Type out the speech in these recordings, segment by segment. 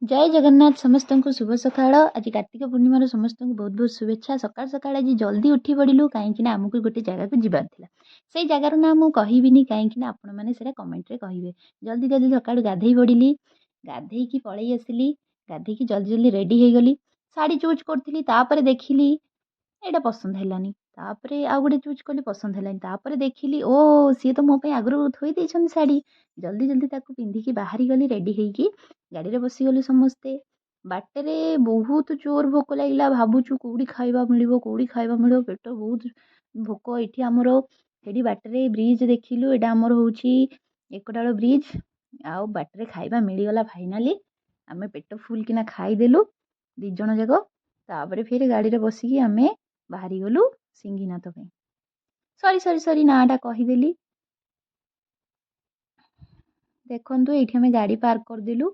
ଜୟ ଜଗନ୍ନାଥ। ସମସ୍ତଙ୍କୁ ଶୁଭ ସକାଳ। ଆଜି କାର୍ତ୍ତିକ ପୂର୍ଣ୍ଣିମାର ସମସ୍ତଙ୍କୁ ବହୁତ ବହୁତ ଶୁଭେଚ୍ଛା। ସକାଳ ସକାଳ ଆଜି ଜଲ୍ଦି ଉଠି ପଡ଼ିଲୁ, କାହିଁକିନା ଆମକୁ ଗୋଟେ ଜାଗାକୁ ଯିବାର ଥିଲା। ସେଇ ଜାଗାର ନାଁ ମୁଁ କହିବିନି, କାହିଁକିନା ଆପଣମାନେ ସେଇଟା କମେଣ୍ଟରେ କହିବେ। ଜଲ୍ଦି ଜଲ୍ଦି ସକାଳୁ ଗାଧେଇ ପଡ଼ିଲି। ଗାଧେଇକି ପଳେଇ ଆସିଲି। ଗାଧେଇକି ଜଲ୍ଦି ଜଲ୍ଦି ରେଡ଼ି ହେଇଗଲି। ଶାଢ଼ୀ ଚୁଜ୍ କରୁଥିଲି, ତାପରେ ଦେଖିଲି ଏଇଟା ପସନ୍ଦ ହେଲାନି। ତାପରେ ଆଉ ଗୋଟେ ଚୁଜ୍ କଲି, ପସନ୍ଦ ହେଲାନି। ତାପରେ ଦେଖିଲି, ଓ ସିଏ ତ ମୋ ପାଇଁ ଆଗରୁ ଥୋଇ ଦେଇଛନ୍ତି ଶାଢ଼ୀ। ଜଲ୍ଦି ଜଲ୍ଦି ତାକୁ ପିନ୍ଧିକି ବାହାରିଗଲି। ରେଡ଼ି ହେଇକି ଗାଡ଼ିରେ ବସିଗଲୁ ସମସ୍ତେ। ବାଟରେ ବହୁତ ଜୋର ଭୋକ ଲାଗିଲା। ଭାବୁଛୁ କେଉଁଠି ଖାଇବା ମିଳିବ, କେଉଁଠି ଖାଇବା ମିଳିବ। ପେଟ ବହୁତ ଭୋକ। ଏଇଠି ଆମର ଏଠି ବାଟରେ ବ୍ରିଜ୍ ଦେଖିଲୁ। ଏଇଟା ଆମର ହେଉଛି ଏକଡାଳ ବ୍ରିଜ୍। ଆଉ ବାଟରେ ଖାଇବା ମିଳିଗଲା। ଫାଇନାଲି ଆମେ ପେଟ ଫୁଲ୍ କିନା ଖାଇଦେଲୁ ଦୁଇ ଜଣ ଯାକ। ତାପରେ ଫେର ଗାଡ଼ିରେ ବସିକି ଆମେ ବାହାରିଗଲୁ ସିଂହିନାଥ ପାଇଁ। ସରି ସରି ସରି, ନାଁଟା କହିଦେଲି। ଦେଖନ୍ତୁ, ଏଇଠି ଆମେ ଗାଡ଼ି ପାର୍କ କରିଦେଲୁ।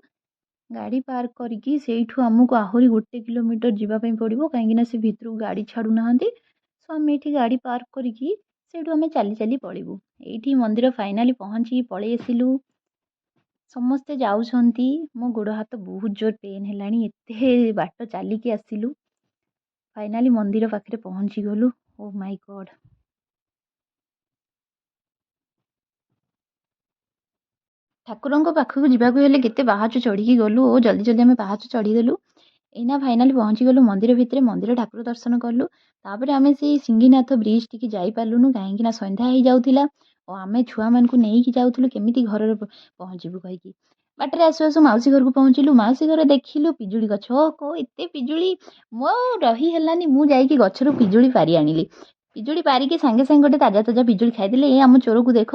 ଗାଡ଼ି ପାର୍କ କରିକି ସେଇଠୁ ଆମକୁ ଆହୁରି 1 କିଲୋମିଟର ଯିବା ପାଇଁ ପଡ଼ିବ, କାହିଁକିନା ସେ ଭିତରକୁ ଗାଡ଼ି ଛାଡ଼ୁନାହାନ୍ତି। ସୋ ଆମେ ଏଇଠି ଗାଡ଼ି ପାର୍କ କରିକି ସେଇଠୁ ଆମେ ଚାଲି ଚାଲି ପଳେଇବୁ। ଏଇଠି ମନ୍ଦିର ଫାଇନାଲି ପହଞ୍ଚିକି ପଳେଇ ଆସିଲୁ। ସମସ୍ତେ ଯାଉଛନ୍ତି। ମୋ ଗୋଡ଼ ହାତ ବହୁତ ଜୋର ପେନ୍ ହେଲାଣି, ଏତେ ବାଟ ଚାଲିକି ଆସିଲୁ। ଫାଇନାଲି ମନ୍ଦିର ପାଖରେ ପହଞ୍ଚିଗଲୁ। ଓ ମାଇ ଗଡ଼୍! ଠାକୁରଙ୍କ ପାଖକୁ ଯିବାକୁ ହେଲେ କେତେ ପାହାଚ ଚଢ଼ିକି ଗଲୁ ଓ ଜଲ୍ଦି ଜଲ୍ଦି ଆମେ ପାହାଚ ଚଢ଼ିଦେଲୁ। ଏଇନା ଫାଇନାଲି ପହଞ୍ଚିଗଲୁ ମନ୍ଦିର ଭିତରେ। ମନ୍ଦିର ଠାକୁର ଦର୍ଶନ କଲୁ। ତାପରେ ଆମେ ସେଇ ସିଂହିନାଥ ବ୍ରିଜ୍ ଟିକେ ଯାଇପାରିଲୁନୁ, କାହିଁକିନା ସନ୍ଧ୍ୟା ହେଇଯାଉଥିଲା ଓ ଆମେ ଛୁଆମାନଙ୍କୁ ନେଇକି ଯାଉଥିଲୁ, କେମିତି ଘରରେ ପହଞ୍ଚିବୁ କହିକି। ବାଟରେ ଆସୁ ଆସୁ ମାଉସୀ ଘରକୁ ପହଞ୍ଚିଲୁ। ମାଉସୀ ଘରେ ଦେଖିଲୁ ପିଜୁଳି ଗଛ। ଓ ଏତେ ପିଜୁଳି! ମୋ ରହି ହେଲାନି, ମୁଁ ଯାଇକି ଗଛରୁ ପିଜୁଳି ପାରି ଆଣିଲି। ପିଜୁଳି ପାରିକି ସାଙ୍ଗେ ସାଙ୍ଗେ ଗୋଟେ ତାଜା ତାଜା ପିଜୁଳି ଖାଇଦେଲି। ଏ ଆମ ଚୋରକୁ ଦେଖ,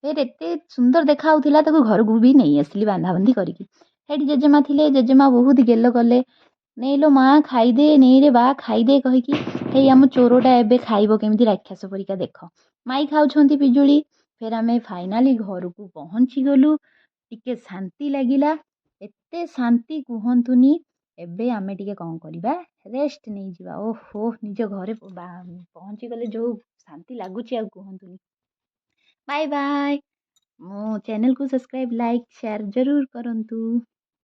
ଫେର ଏତେ ସୁନ୍ଦର ଦେଖାହେଉଥିଲା। ତାକୁ ଘରକୁ ବି ନେଇ ଆସିଲି ବାନ୍ଧାବନ୍ଧି କରିକି। ସେଇଠି ଜେଜେମା ଥିଲେ। ଜେଜେମା ବହୁତ ଗେଲ କଲେ, ନେଇଲୋ ମା ଖାଇଦେ, ନେଇରେ ବା ଖାଇଦେ କହିକି। ହେଇ ଆମ ଚୋରଟା ଏବେ ଖାଇବ କେମିତି ରାକ୍ଷସ ପରିକା ଦେଖ। ମାଇ ଖାଉଛନ୍ତି ପିଜୁଳି। ଫେର ଆମେ ଫାଇନାଲି ଘରକୁ ପହଞ୍ଚିଗଲୁ। ଟିକେ ଶାନ୍ତି ଲାଗିଲା, ଏତେ ଶାନ୍ତି କୁହନ୍ତୁନି। ଏବେ ଆମେ ଟିକେ କ'ଣ କରିବା? ରେଷ୍ଟ ନେଇଯିବା। ଓହୋ, ନିଜ ଘରେ ପହଞ୍ଚିଗଲେ ଯେଉଁ ଶାନ୍ତି ଲାଗୁଛି ଆଉ କୁହନ୍ତୁନି। Bye bye. ମୋ ଚ୍ୟାନେଲକୁ ସବସ୍କ୍ରାଇବ୍, ଲାଇକ୍, ସେୟାର ଜରୁର କରନ୍ତୁ।